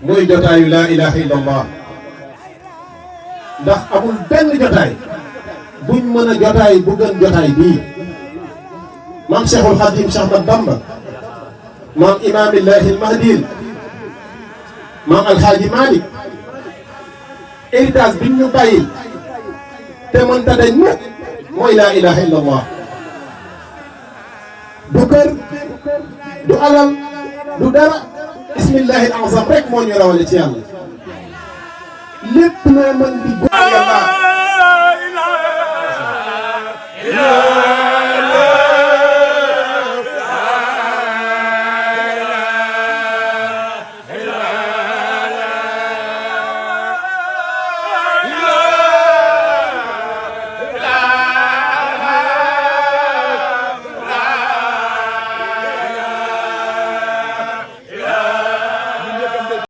muy jotaayu laa ilaha illallah ndax amul benn jotaay buñ mën a jotaay bu gën jotaay bii maam Cheikhul Khadim Cheikh Ahmad Bamba maam imaamillahi almahdil maam alxaaji Malick héritage biñ ñu bàyyil te mënta dañ mukk mooy laa ilaha illallah du kër du alal du dara bismillahi al-azam rek moo ñu rawale ci yàlla lépp loo mën di góor yàlla